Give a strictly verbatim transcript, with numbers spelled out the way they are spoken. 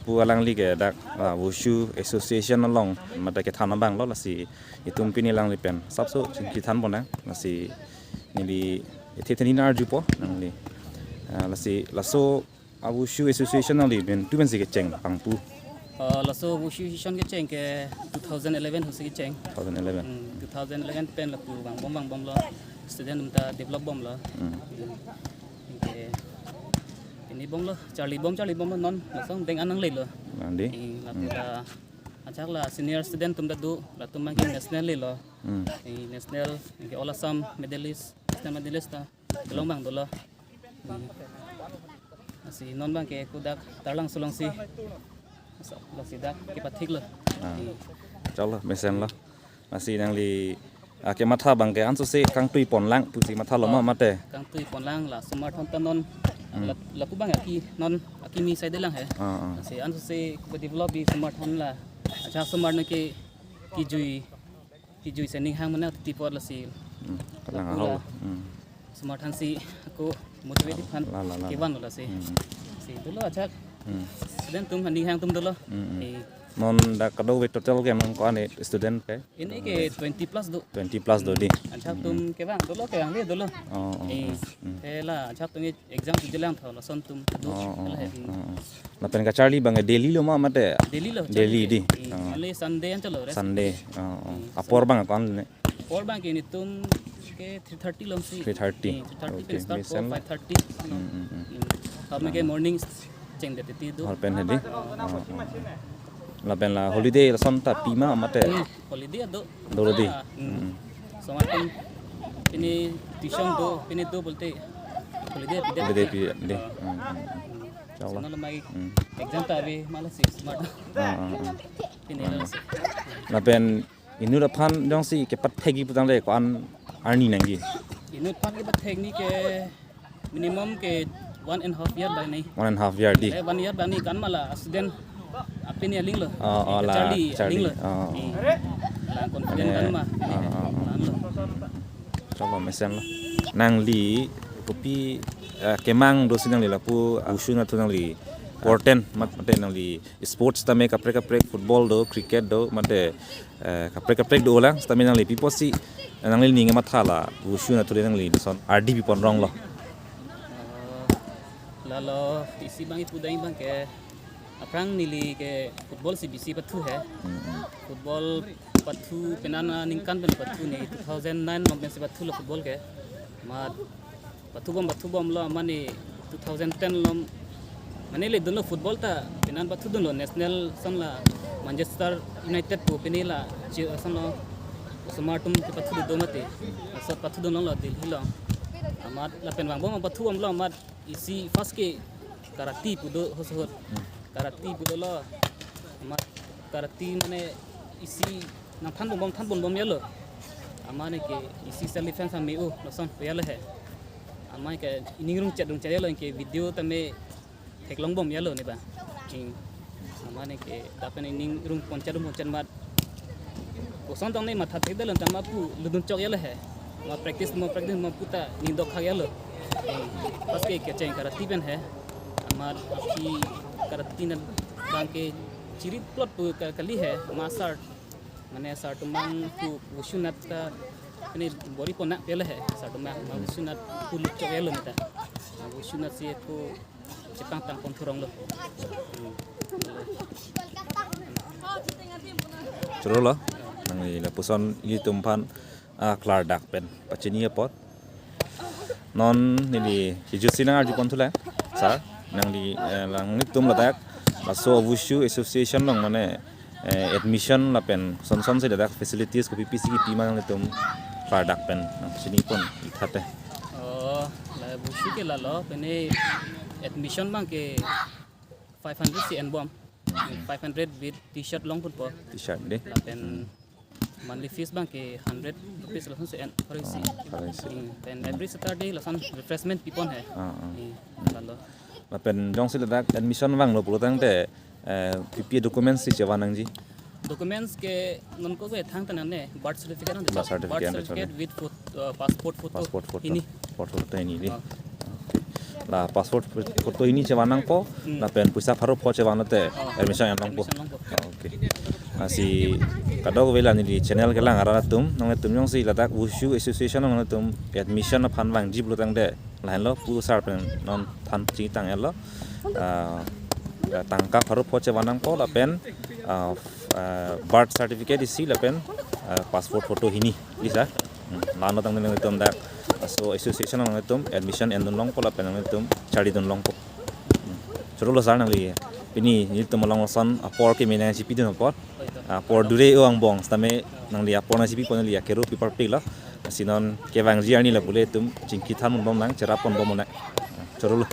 Pu alangli ke dak, ah, Wushu Association along mate kethan abang lo, lasi itum pini alangli pen sapso chingki than ponnang, lasi neli ethe thenin arjupo nangli. Ah, lasi laso a Wushu Association nangli pen tu pensi kecheng pangpu? Ah, laso Wushu Association kecheng ke two thousand eleven pusi kecheng. Two thousand eleven. Hmm, two thousand eleven pen lapu vangbom vangbomlo, student atum ta develop bomlo. Hmm. Anke pini bomlo, charli bom charli bomlo, non lason deng anang lelo. Nangdi? Eh, lapu Hmm. la ajahak la senior student atum ta do, latum abang ke national lelo. Hmm. Eh, national, anke All Assam medalist, national medalist ta kelong abang dolo. Hmm. Lasi non abang ke ako dak Taralangso alongsi, lasi dak kepathiklo. Ah. Eh. Chalo, mesenlo. Lasi nangli, ah, kematha abang ke ansose kangtui ponlang pusi mathalo ma Ah, mate? Kangtui ponlang, la osomar atum ta non, Hmm. la, lapu abang aki non akimi side lang he. Ah, ah. Lasi ansose ko develop bi osomar atum la. Ajahak osomar nangke kijui, kijui si ning hang mane titi apot lasi. Hmm, kalang lapu ahok. La Hmm. osomar atum si ako motivate aphan La, la, la, la. kevanlo lasi. Hmm. Si dolo ajahak. Hmm. Student atum, ning hang atum dolo. Hmm, hmm. Eh. Non dak kadokave total ke non ko-an student ke? Pini ke twenty plus do. Twenty plus do di. Hmm. Ajahak atum Hmm. kevang dolo, kevangle dolo. Oh, oh, Eh, oh. Hmm. Te la ajahak atum exam tu jelang tho, lason atum do. Oh, oh, Ala oh, he. oh, oh. Lapen kacharli abang ke daily lo ma mate? Daily lo, Daily charli di. ke. Eh, Oh. only Sunday an chalo, rest. Sunday. Oh, oh. Hmm. Apor abang ko-an ne? Apor abang ke nelitum ke three thirty alongsi. Three thirty. Eh, three thirty Okay, pen start mesen ko la. five thirty. Hmm, hmm, hmm. Hmm. Tame ke morning chengdet titi do. Hal pen hedi. Oh, oh, oh. Lapen la holiday lason ta pi ma mate? Hmm, holiday do. Dolo di. Ah, hmm. Hmm. Osomar atum pini tuition do, pini do pulote holiday pidet Holiday titi. pi di. Ah. Hmm, hmm, hmm. Insya Allah. Sana lamai Hmm. exam ta ave ma lasi osomar atum. Ah, ah, ah. Pini Ah. lasi. Lapen inut aphan jongsi kepathekji pu tangte ko-an arni nangji? Inut aphan kepathekji ke minimum ke one and half year bang ni. One and half year di. Eh, one year bang ni kan ma la student apini alinglo. Oh, oh, Eh, la charli charli. alinglo. Oh, oh. Eh, la confident Eh, kan ma. oh, oh, oh. Kan lo. Chalo, mesenlo. Nangli kopi, eh, kemang dosi nangli lapu Wushu anatthu nangli porten mat mate nangli sports tame kaprek kaprek, football do, cricket do, mate, eh, kaprek kaprek dolang, sitame nangli pi apotsi, eh, nangli ning kematha la Wushu anatthu le nangli lason ardi pi pon ronglo? Oh, lalo isi abang ipu dai abang ke aphrang neli ke football si bisi pathu he. Hmm, hmm. Football pathu penang aningkan pen pathu, ne two thousand nine along pensi pathulo football ke. Amat pathu bom, pathu bomlo, amat ne two thousand ten along mane le dunlo football ta, penang pathu dunlo national ason la Manchester United pu pini la chi ason lo osomar atum kepathu do mati. Asot pathu dunlo Delhi along. Amat lapen vangbom pathu bomlo, amat isi first ke karate pu do hos hot. Hmm. Karate pu dolo. Amat karate mane isi nangthan bom bom, than bom bom yalo. Amat ne ke isi self defense ame-o lason pu yalo he. Amat ke ining rungchet rungchet yalo, ke video tame theklong bom yalo ne ba. Ing. Amat ne ke dapen ining rung ponchet rung ponchet amat koson tang ne matha thekdetlo, tame apu ludun chok yalo he. Ma practice ma practice ma puta ning dokhak yalo. Ing. First ke kecheng karate pen he. Amat aphi karate na abang ke chiri plot pu ka-, kali he. Ma sir, mane sir atum abang pu Wushu anat ta pini bor-i pon nang pele he. Sir atum abang ma Wushu anat pu lut chok yalo ne ta. Ma Wushu anat si ako chepangtang pon thurong lo. Hmm. Choro lo. Nangli lapuson ilitum aphan, ah, klardak pen pachini apot. Non neli kejutsi nang arju pon thulang, sir. Nangli, eh, nanglitum ladak laso Wushu Association along mane, eh, admission lapen son son si ladak facilities kopi pisi kipi ma nanglitum klardak pen nangpachini pon itha te. Oh, la Wushu ke lalo, pini admission abang ke five hundred si en bom. Five hundred with t-shirt long ponpo. T-shirt de. Lapen monthly fees abang ke hundred rupees lason si en, hari si. Ah, hari si. Hmm, then every Saturday lason refreshment pi pon he. Ah, ah. Hmm, lalo. Lapen jongsi ladak admission vanglo pulo tangte, eh, pipi documents si chevan nangji? Documents ke non ko ve thang tanang ne, birth certificate nang Birth certificate, birth certificate with phot-, uh, passport photo. Passport photo. Hini. Passport photo hini di. Oh. Okay. La passport photo hini chevan nangpo, lapen poisa pharo pho chevan lote admission en longpo. Ah, okay. Lasi kadokave la neli channel kelang arat atum, nanglitum jongsi ladak Wushu Association nanglitum admission aphan vangji pulo tangte, lahenlo pu sar pen non than chingtang etlo. Ah, tangka pharo pho chevan nangpo lapen, ah, ah, birth certificate isi lapen, ah, passport photo hini, bisa. Hmm, la-an lo tangte nanglitum dak aso association nanglitum admission endun longpo lapen nanglitum charlidun longpo. Hmm. Chorolo sar, nangli pini nelitum along ason apor keme nangchipidun apot. Apor dure o angbong sitame nangli apor nangchipipo, nangli akero pipar pik lo. Lasi non kevangji arni la pule itum chingki than bom nang, cherap pon bom nang. Chorolo.